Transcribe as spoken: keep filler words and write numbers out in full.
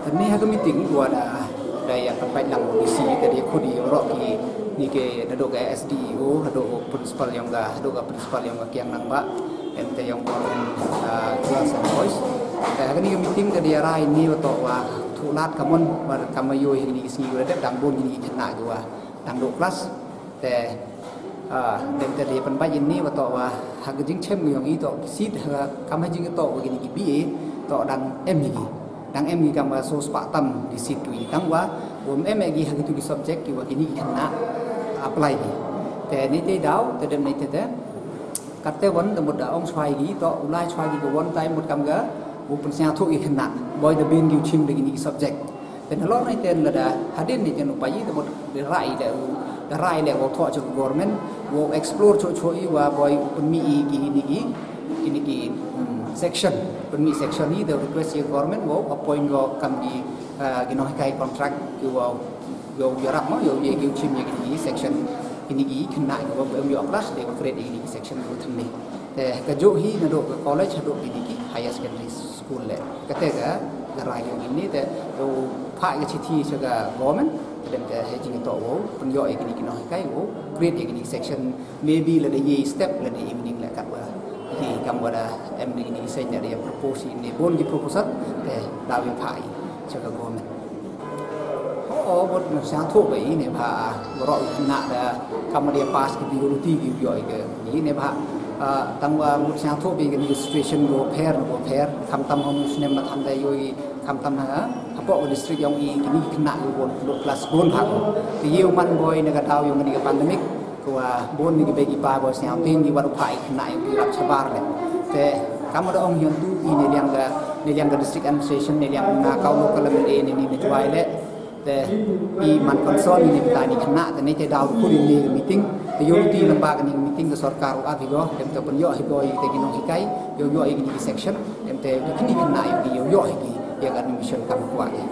Te ni ha ka meeting wa da, da ya ka pait lang D C ka di khudi yong ro ki ni ke nadooh ka S D E O, nadooh ka principal yong ka, nadooh ka principal yong ka Kiang Nangbah, em te yong ko, ah, girls and boys. Te ha ka ni ka meeting ka di ya rai ni wa to wa thulat ka mon, wa kam wa yoh ha ka ni ka sngi wa da dang bun ki ni ki khynnah ki wa dang dooh class. Te, ah, dem te di pynbait ini wa to wa ha ka jingchem yong i to ki seat ha kam ha jing to wa ki ni ki B A to dang em hi ki. Dang em hi kam wa so spah tam ki seat tu i tang wa, wa em hi ki ha ki tu ki subject ki wa ki ni ki khynnah apply ki. Te ni te daw, te dem ni te te. Kat te wan te mut da ong chwa ki to, u lai chwa ki ko wan tai mut kam ga, u pynsñiawthooh ki khynnah. Boi da bin ki u chim da ki ni ki subject. Te na lo ni te lada hadien ni te u payi te mut da rai da u, da rai le wow thoh cha government, wow explore cho cho i wa boi u pynmih i ki ni ki, ki ni ki, hmm, section. Pynmih section i da request ya government wow appoint ko kam ki, ah, ki nonghikai contract ki wow, wow yarap mo, wow ye ki u chim ya ki ni ki section. Ki ni ki khynnah ki wow em yoh class de create ya ki ni ki section ki wow thymme. Te ka jooh hi nadooh ka college hadooh ki ni ki higher secondary school le. Kate ka, ka rai yong ini te, to phah ka chithi cha ka government, te dem te ha jing to wow pynyoh ya ki ni ki nonghikai wow create ya ki ni section, maybe lada ye step lada evening le kat wa. Hi kam wa da em ni ki ni section da ya propose ni bun ki proposal, te daw ya phah i cha ka government. O, o, mut sñiawthooh ba i ne bha, wa ro i khynnah da kam wa da ya pass ki B O T ki yoh i ka ni ne bha, ah, tang wa mut sñiawthooh ba i ka ni situation ko pher, ko pher, kam tam ha u snem ma than da yoh i, kam tam ha, hapoh ka district yong i ki ni ki khynnah ki bun, dooh class bun bha. Te yow man boi na ka daw yong ni ka pandemic, ko wa bun ni ki bei ki pa boi sñiaw ting ki wa u phah i khynnah yong ki rap chabar le. Te kam wa da ong yong tu i ne liang ka, ne liang ka district administration, ne liang na ka local M L A ne ni ne Jwai le. Te i man concern i ne bynta ni khynnah, te ni te daw khudi ni meeting, te yoh ti lamba ka ni meeting ka sorkar u ap hi ko, dem te pynyoh hi ko i te ki nonghikai, yow yoh i ki ni section, dem te ki ni khynnah yow ki yow yoh i ki ya ka admission kam kwah ki.